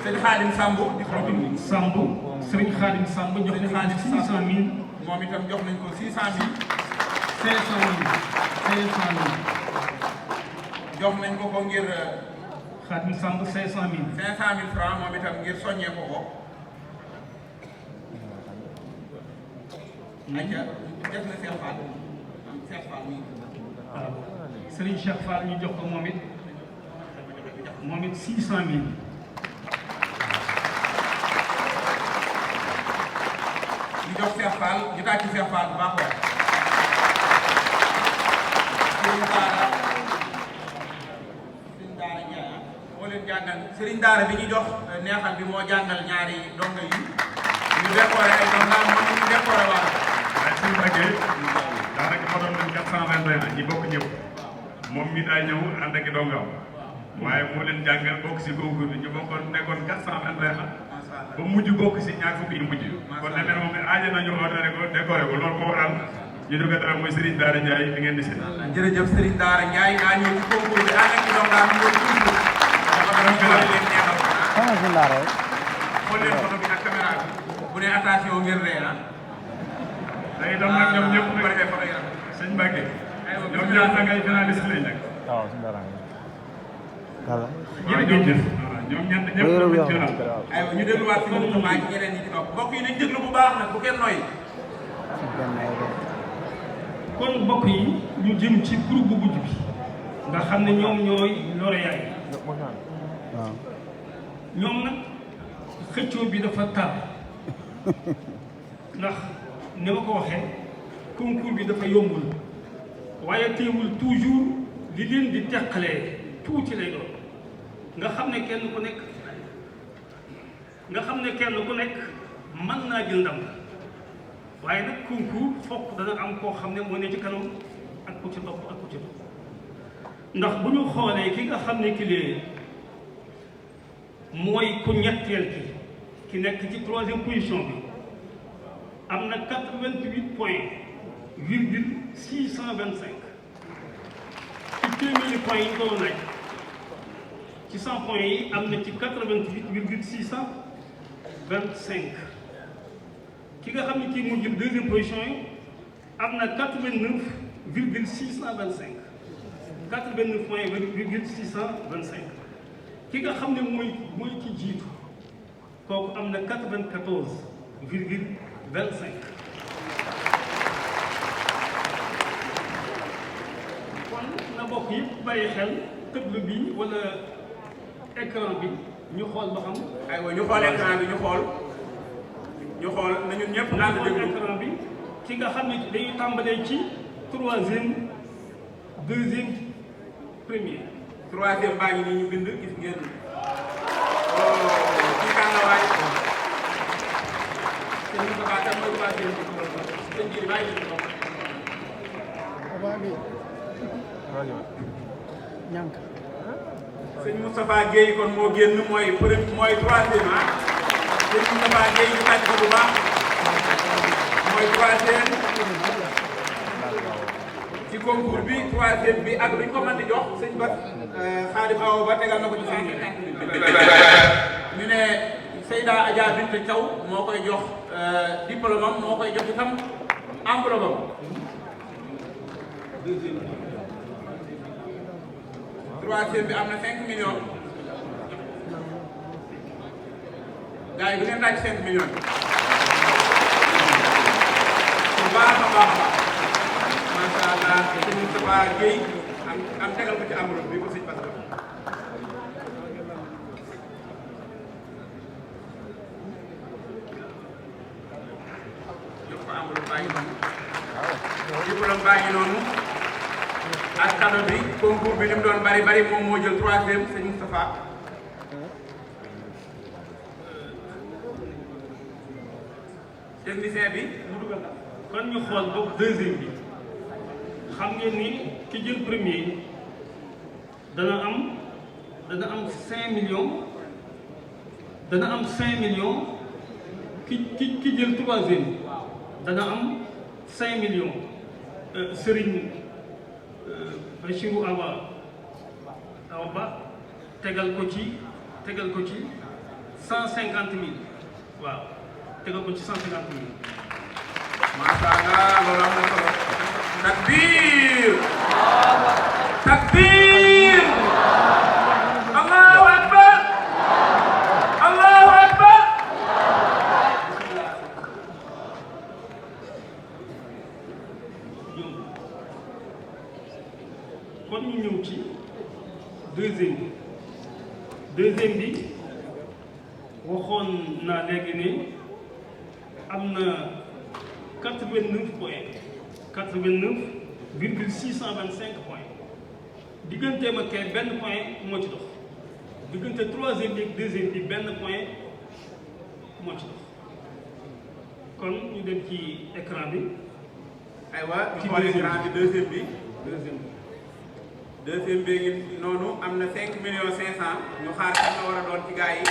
sëñ Xaadim Samb di Xaadim Samb sëriñ Xaadim Samb jox nañ ko 600 000 moom itam jox nañ ko 600 000 jox nañ ko ngir Xaadim Samb 500 000 francs moom itam ngir soññee ko ayca def na Cheikh Fall Cheikh Fall mi waaw sëriñ Cheikh Fall ñu jox ko moom it 600 000 ñu jox Cheikh Fall ñu tàcc Cheikh Fall bu baax waay Serigne Daara Ndiaye moo leen jàngal Serigne Daara bi ñu jox neexal bi moo jàngal ñaari donga yi ñu décoré ay dongaam moom ñu décoré waat waaye suñu bëggee daanaka ma doon nañ 421 ñi bokk ñëpp moom mi daa ñëw ànd ak i dongaam waaye moo leen jàngal bokk si concours bi ñu bokkoon nekkoon 421 ba mujj bokk si ñaar fukki yu mujj kon ne leen moom aaja nañu ordonné ko décoré ko loolu moo waral ñu jóge dara mooy Serigne Daara Ndiaye bi ngeen di seet. jërëjëf Serigne Daara Ndiaye daa ñëw ci concours bi ànd ak i dongaam ñoo tudd leen neexal xool leen photo bi ak caméra bi bu ne attention ngeen ree te itam nag ñoom ñëpp nag sëñ Mbacke ñoom ñëpp nag ay finaliste lañ nag. waaw suñu dara jërëjëf ñoom ñett ñëpp lañ ci am. aywa ñu dégluwaat si moom Touba ci ñeneen ñi ci topp mbokk yi nañ déglu bu baax nag bu kenn noyyi. kon mbokk yi ñu jëm ci groupe bu mujj bi nga xam ne ñoom ñooy lauréat yi ñoom nag xëccoo bi dafa tar ndax ni ma ko waxee concours bi dafa yombul waaye teewul toujours li leen di teqalee tuuti lay doon nga xam ne kenn ku nekk mën naa jël ndam waaye nag concours fokk dana am koo xam ne moo ne ci kanam ak ku ci topp ndax bu ñu xoolee ki nga xam ne ki lee mooy ku ñetteel ki nekk ci 3e position bi am na 88 points virgule 625 ci téeméeri points yi ñu ko doon laaj ci 100 points yi am na ci 88 virgule 625 ki nga xam ne kii moo jël 2e position yi am na 89 virgule 625 89 points virgule 625 ki nga xam ne mooy ci jiitu kooku am na 94 virgule 25 kon na bokk yëpp bàyyi xel tëblu bi wala écran bi ñu xool ba xam. aywa ñu xool écran bi ñu xool na ñun ñëpp ànd déglu écran bi ki nga xam ne dañuy tàmbalee ci 3e 2e premier. 3e baa ngi nii ñu bind gis ngeen kii kan la waay sëñ Moustapha kan mooy 3e bi sëñ bi bàyyi leen ko sëñ Moustapha Guèye kon moo génn mooy 3e sëñ Moustapha Guèye ñu tàcc ko bu baax mooy 3e ci concours bi 3e bi ak luñ ko mën di jox sëñ Bas Xaadim Awa Ba tegal na ko ci 150 ñu ne Seyda Adja Bint Thiaw moo koy jox diplôme am moo koy jox itam enveloppe am 3e bi am na 5 millions gars yi bu ngeen laaj 5 millions bu baax a baax macha allah sëñ Moustapha Guèye am tegal ko ci enveloppe bi ko sëñ Bas jox ko enveloppe baa ngi noonu diplôme baa ngi noonu ak cadeau bi concours bi li mu doon bari moom moo jël 3e sëñ Moustapha technicien bi mu dugal na kon ñu xool boog 2e bi xam ngeen ni ki jël premier dana am 5 millions dana am 5 millions ki jël 3e dana am 5 millions Serigne Bachirou Awa Ba tegal ko ci 150 000 waaw tegal ko ci 150 000. macha allah loolu am na solo. takbir takbir allahu akbar allahu akbar. kon ñu ñëw ci deuxième bi waxoon naa léegi ne am na 89 points 89,625 points digganteem ak kay benn point moo ci dox diggante troisième bi ak deuxième bi benn point moo ci dox kon ñu dem ci écran bi. aywa ñu xool écran bi deuxième bi ngi noonu am na 5 millions 500 ñu xaar kan la war a doon ci gars yi.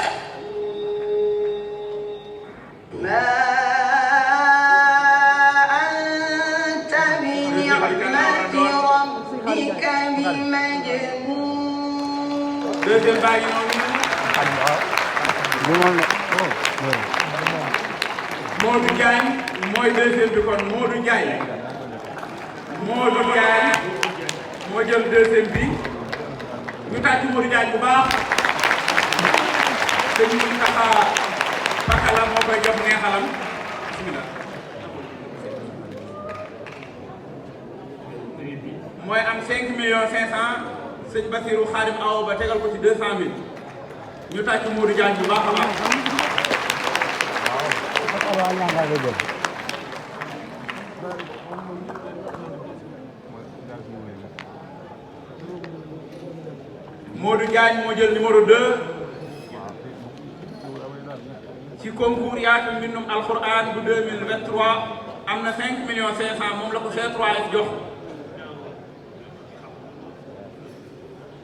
anta bi ni'mati rabbika bi majnun. deuxième baa ngi noonu. Modou Diagne mooy deuxième bi kon Modou Diagne moo jël deuxième bi ñu tàcc Modou Diagne bu baax te ñu ngi tax a pakala moo koy jox neexalam bismillah mooy am 5 millions 500 sëñ Basirou Khadim Awa ba tegal ko ci 200 000 ñu tàcc Modou Diagne bu baax a baax. Modou Diagne moo jël numéro 2 ci concours Yatal Mbindoum Alxuraan bu 2023 am na 5 millions 500 moom la ko C3S jox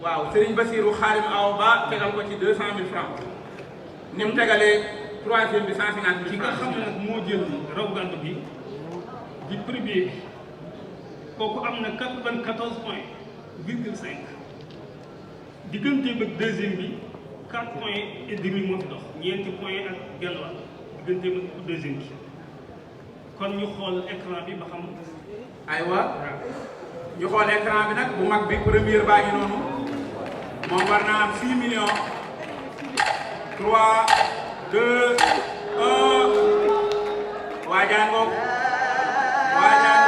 waaw Serigne Bassirou Khadim Awa Ba tegal ko ci 200 000 francs ni mu tegalee troisième bi 150 000 ki nga xam ne nag moo jël raw gàddu bi di premier bi kooku am na 94 points virgule 5 diggante ak deuxième bi 4 points et demi moo fi dox ñeenti points ak genn wàll diggante ak deuxième bi kon ñu xool écran bi ba xam. aywa ñu xool écran bi nag bu mag bi première baa ngi noonu moom war naa am 6 millions 3 2 1 waajaan ngoog waajaan